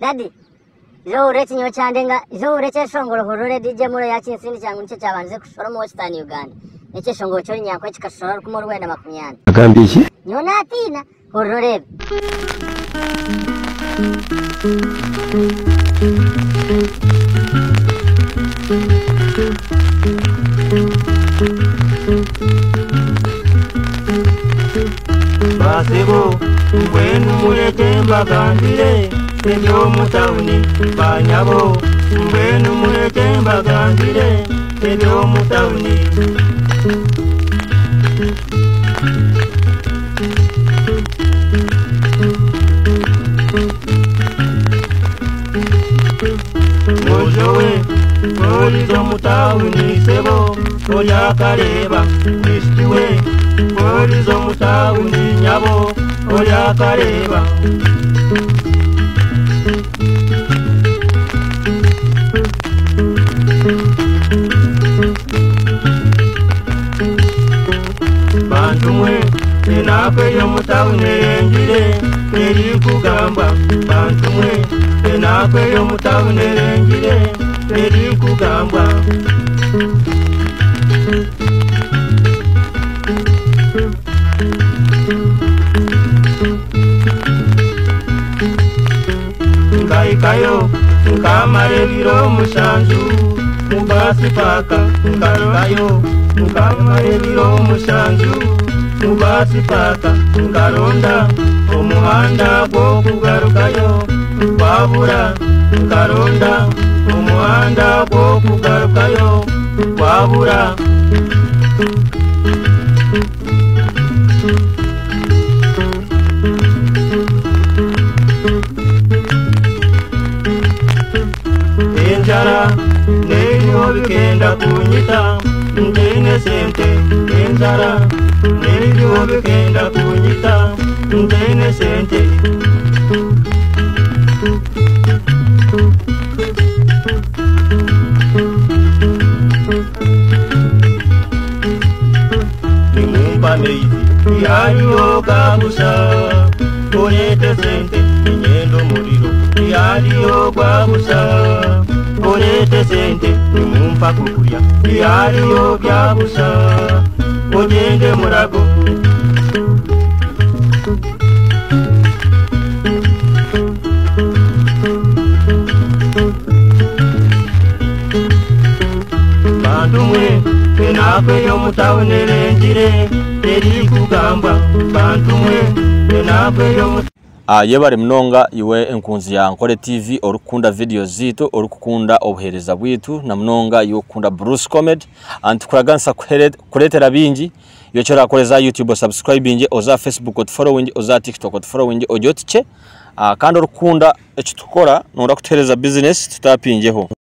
Daddy, ija ohurire ekinyowe kyandenga, ija ohurire ekyeshongoro ohurire ore DJ Muro yakinsindikira ngu nikyo kyabandize kushora omu Western Uganda. N'ekyeshongoro ky'orunyankore kikashora rukumi orwenda 40. Agambye ki? Nyowe natiina, hurira oreebe. Baasebo mbwenu mureke mbagambire eby'omu tawuni Baanyabo mbwenu mureke mbagambire eby'omu tawuni Mwojo we oriza omu tawuni sebo oryakareeba Mwishiki we oriza omu tawuni nyabo oryakareeba Bantu mwe enaku ey'omu tawuni erengire terikugambwa Bantu mwe enaku ey'omu tawuni erengire terikugambwa Nkahikayo nkamara ebiro mushanju mu baasi paaka Nkahikayo nkamara ebiro mushanju mu baasi paaka Nkaronda omuhanda gw'okugarukayo gwabura Nkaronda omuhanda gw'okugarukayo gwabura Enjara n'eriho bikenda kunyita ntaine sente Enjara n'eriho bikenda kunyita ntaine sente Nimumpa amaizi tihariho gwa busha oreete sente niinyenda omuriro tihariho gwa busha oreete sente nimumpa kokurya tihariho bya busha ogyende murago Bantu mwe enaku ey'omu tawuni erengire terikugambwa Bantu mwe enaku ey'omu Yebare munonga iwe enkunzi ya Ankole TV orikukunda videos zaitu, orikukunda obuheereza bwaitu na munonga iwe orikukunda Bruce Comedy. Nitukuraganisa kukureetera bingi. Iwe eki orakore za YouTube osubscribinge, oze aha Facebook otufollowinge, oze aha TikTok otufollowinge ogye otukye. Kandi orikukunda eki turikukora noyenda kutuheereza business tutapingyeho.